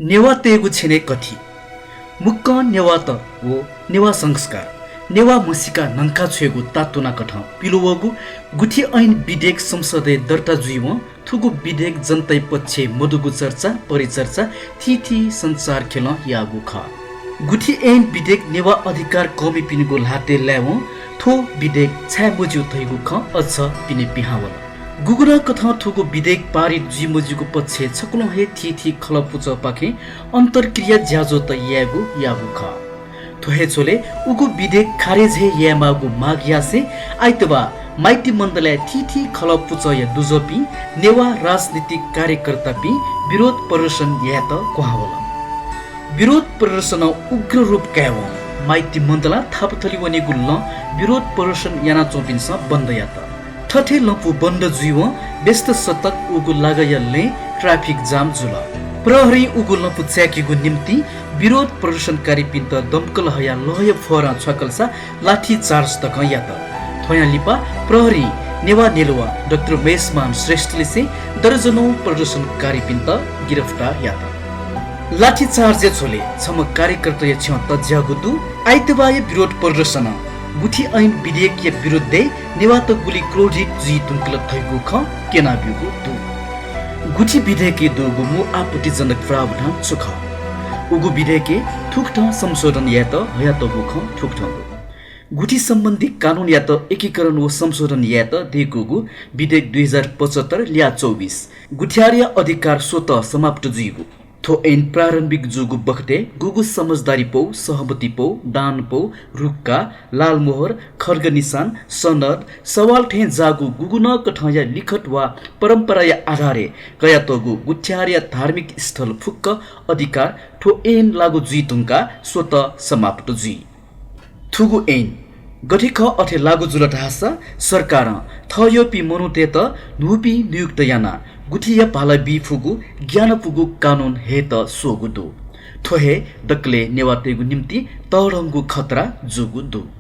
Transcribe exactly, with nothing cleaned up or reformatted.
नेवाःतय्गु छेनय् कथि। मुक्कं नेवाःत व नेवाः संस्कार, नेवाः म्हसीका न्हंका छ्वयेगु तातुना कथं पिलुवःगु गुथि ऐन विधेयक संसदय् दर्ता जुइवं थुगु विधेयक जनताया पक्षय् मदुगु चर्चा, परिचर्चा थीथी सञ्चार ख्यलं याःगु खः। गुथि ऐन विधेयक नेवाः अधिकार कःमिपिनिगु ल्हातय् लायेवं थ्व विधेयक छाय् मज्यू धइगु खँ अझ पिने पिहां वल। गुगुं नं कथं थुगु विधेयक पारित जुइ मज्यूगु पक्षय् छकलं हे थीथी खलःपुचःपाखें अन्तर्क्रिया ज्याझ्वःत यायेगु याःगु खः। थ्व हे झ्वलय् उगु विधेयक खारेज हे यायेमाःगु माग यासें आइतबाः माइती मण्डलय् थीथी खलःपुचःया दुजःपिं नेवाः राजनीतिक कार्यकर्तापिं विरोध प्रदर्शन यायेत क्वहां वल। विरोध प्रदर्शनं उग्र रूप कायेवं माइती मण्डलं थापाथली वनेगु लँ विरोध प्रदर्शन यानाच्वंपिन्सं बन्द यात। थथे लँपु बन्द जुइवं व्यस्त सडक उगु लागाया लँय् ट्राफिक जाम जुल। प्रहरीं उगु लँपु चाय्केगु निंतिं विरोध प्रदर्शनकारीपिन्त दमकल हयाः लःया फहरं छ्वाकलसा लाठी चार्ज तकं यात। थ्वयां लिपा प्रहरीं नेवाः न्ह्यलुवा डाक्टर महेशमान श्रेष्ठलिसें दर्जनौं प्रदर्शनकारीपिन्त गिरफ्तार यात। लाठी चार्जया झ्वलय् छम्ह कार्यकर्ताया छ्यं तज्याःगु दु। आइतबाःया विरोध प्रदर्शनं गुथि ऐन विधेयकया विरुद्धय् नेवाःत गुलि क्रोधित जुइ धुंकल धइगु खँ क्यनाब्यूगु दु। गुथि विधेयकय् दुगु मू आपत्तिजनक प्रावधान छु खः? उगु विधेयकय् थुकथं संशोधन यायेत हयातःगु खँ थुकथं दु। गुथि सम्बन्धी कानूनयात एकीकरण व संशोधन यायेत दय्कूगु विधेयक दुई हजार पचहत्तर ल्याः चौबिस, गुथियारया अधिकार स्वतः समाप्त जुइगु। थ्व ऐन प्रारम्भिक जूगु बखतय् गुगु समझदारी पौ, सहमति पौ, दान पौ, रुक्का, लालमोहर, खड्ग निशान, सनद, सवाल थें जाःगु गुगु नं कथंया लिखत वा परम्पराया आधारय् कयातःगु गुथियारया धार्मिक स्थल फुक्क अधिकार थ्व ऐन लागू जुइ धुंकाः स्वतः समाप्त जुइ। थुगु ऐन गथे खः अथे लागू जुल धाःसा सरकारं थःयःपिं मनूतय्त न्हूपिं नियुक्त यानाः गुथिया भाला बी फुगु ग्यानापुगु कानून हयेत स्वःगु दु। थ्व हे दकलय् नेवाःतय्गु निंतिं तःधंगु खतरा जूगु दु।